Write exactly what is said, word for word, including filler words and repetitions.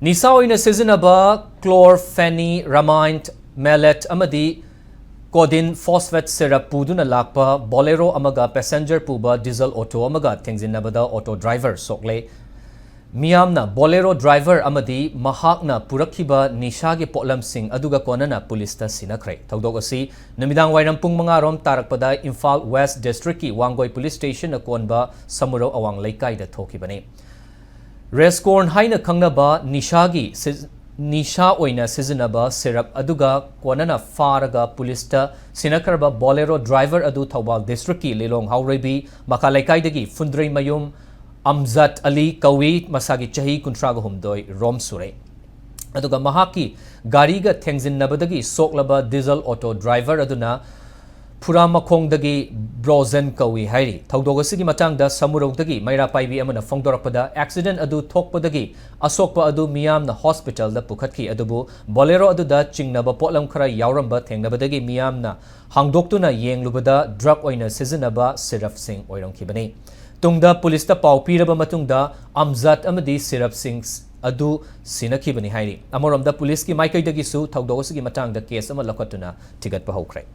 ꯅꯤꯁꯥ ꯑꯣꯏꯅ ꯁꯤꯖꯤꯟꯅꯕ chlorpheniramine maleate ꯑꯃꯗꯤ codeine phosphate syrup ꯄꯨꯗꯨꯅ ꯂꯥꯛꯄ Bolero ꯑꯃꯒ passenger ꯄꯨꯕ diesel auto ꯑꯃꯒ ꯊꯦꯡꯖꯤꯟꯅꯕꯗ auto driver ꯁꯣꯛꯂꯦ꯫ ꯃꯤꯌꯥꯝꯅ Bolero driver ꯑꯃꯗꯤ ꯃꯍꯥꯛꯅ ꯄꯨꯔꯛꯈꯤꯕ ꯅꯤꯁꯥꯒꯤ ꯄꯣꯠꯂꯝꯁꯤꯡ ꯑꯗꯨꯒ ꯀꯣꯟꯅꯅ ꯄꯨꯂꯤꯁꯇ ꯁꯤꯟꯅꯈ꯭ꯔꯦ꯫ ꯊꯧꯗꯣꯛ ꯑꯁꯤ ꯅꯨꯃꯤꯗꯥꯡ ꯋꯥꯏꯔꯝ ꯄꯨꯡ ꯃꯉꯥ ꯔꯣꯝ ꯇꯥꯔꯛꯄꯗ ꯏꯝꯐꯥꯜ West District ꯀꯤ ꯋꯥꯡꯒꯣꯏ Police Station ꯅ ꯀꯣꯟꯕ ꯁꯃꯨꯔꯧ ꯑꯋꯥꯡ ꯂꯩꯀꯥꯏꯗ ꯊꯣꯛꯈꯤꯕꯅꯤ꯫ Rescorn ꯍꯥꯏꯅ ꯈꯪꯅꯕ ꯅꯤꯁꯥꯒꯤ ꯁꯤꯖ-, ꯅꯤꯁꯥ ꯑꯣꯏꯅ ꯁꯤꯖꯤꯟꯅꯕ syrup ꯑꯗꯨꯒ ꯀꯣꯟꯅꯅ ꯐꯥꯔꯒ ꯄꯨꯂꯤꯁꯇ ꯁꯤꯟꯅꯈ꯭ꯔꯕ Bolero driver ꯑꯗꯨ ꯊꯧꯕꯥꯜ District ꯀꯤ ꯂꯤꯂꯣꯡ ꯍꯥꯎꯔꯩꯕꯤ ꯃꯈꯥ ꯂꯩꯀꯥꯏꯗꯒꯤ ꯐꯨꯟꯗ꯭ꯔꯩꯃꯌꯨꯝ ꯑꯝꯖꯥꯗ ꯑꯂꯤ ꯀꯧꯏ, ꯃꯁꯥꯒꯤ ꯆꯍꯤ ꯀꯨꯟꯊ꯭ꯔꯥꯒ ꯍꯨꯝꯗꯣꯏ ꯔꯣꯝ ꯁꯨꯔꯦ꯫ ꯑꯗꯨꯒ ꯃꯍꯥꯛꯀꯤ ꯒꯥꯔꯤꯒ ꯊꯦꯡꯖꯤꯟꯅꯕꯗꯒꯤ ꯁꯣꯛꯂꯕ diesel auto driver ꯑꯗꯨꯅ ꯐꯨꯔꯥ ꯃꯈꯣꯡꯗꯒꯤ ꯕ꯭ꯔꯣꯖꯟ ꯀꯧꯏ ꯍꯥꯏꯔꯤ꯫ ꯊꯧꯗꯣꯛ ꯑꯁꯤꯒꯤ ꯃꯇꯥꯡꯗ ꯁꯃꯨꯔꯧꯗꯒꯤ ꯃꯩꯔꯥ ꯄꯥꯏꯕꯤ ꯑꯃꯅ ꯐꯣꯡꯗꯣꯔꯛꯄꯗ, accident ꯑꯗꯨ ꯊꯣꯛꯄꯗꯒꯤ ꯑꯁꯣꯛꯄ ꯑꯗꯨ ꯃꯤꯌꯥꯝꯅ hospital ꯗ ꯄꯨꯈꯠꯈꯤ, ꯑꯗꯨꯕꯨ Bolero ꯑꯗꯨꯗ ꯆꯤꯡꯅꯕ ꯄꯣꯠꯂꯝ ꯈꯔ ꯌꯥꯎꯔꯝꯕ ꯊꯦꯡꯅꯕꯗꯒꯤ ꯃꯤꯌꯥꯝꯅ ꯍꯥꯡꯗꯣꯛꯇꯨꯅ ꯌꯦꯡꯂꯨꯕꯗ drug ꯑꯣꯏꯅ ꯁꯤꯖꯤꯟꯅꯕ syrup ꯁꯤꯡ ꯑꯣꯏꯔꯝꯈꯤꯕꯅꯤ꯫ ꯇꯨꯡꯗ ꯄꯨꯂꯤꯁꯇ ꯄꯥꯎ ꯄꯤꯔꯕ ꯃꯇꯨꯡꯗ ꯑꯝꯖꯥꯗ ꯑꯃꯗꯤ syrup ꯁꯤꯡ ꯑꯗꯨ ꯁꯤꯟꯅꯈꯤꯕꯅꯤ ꯍꯥꯏꯔꯤ꯫ ꯑꯃꯔꯣꯝꯗ ꯄꯨꯂꯤꯁꯀꯤ ꯃꯥꯏꯀꯩꯗꯒꯤꯁꯨ ꯊꯧꯗꯣꯛ ꯑꯁꯤꯒꯤ ꯃꯇꯥꯡꯗ case ꯑꯃ ꯂꯧꯈꯠꯇꯨꯅ ꯊꯤꯒꯠꯄ ꯍꯧꯈ꯭ꯔꯦ꯫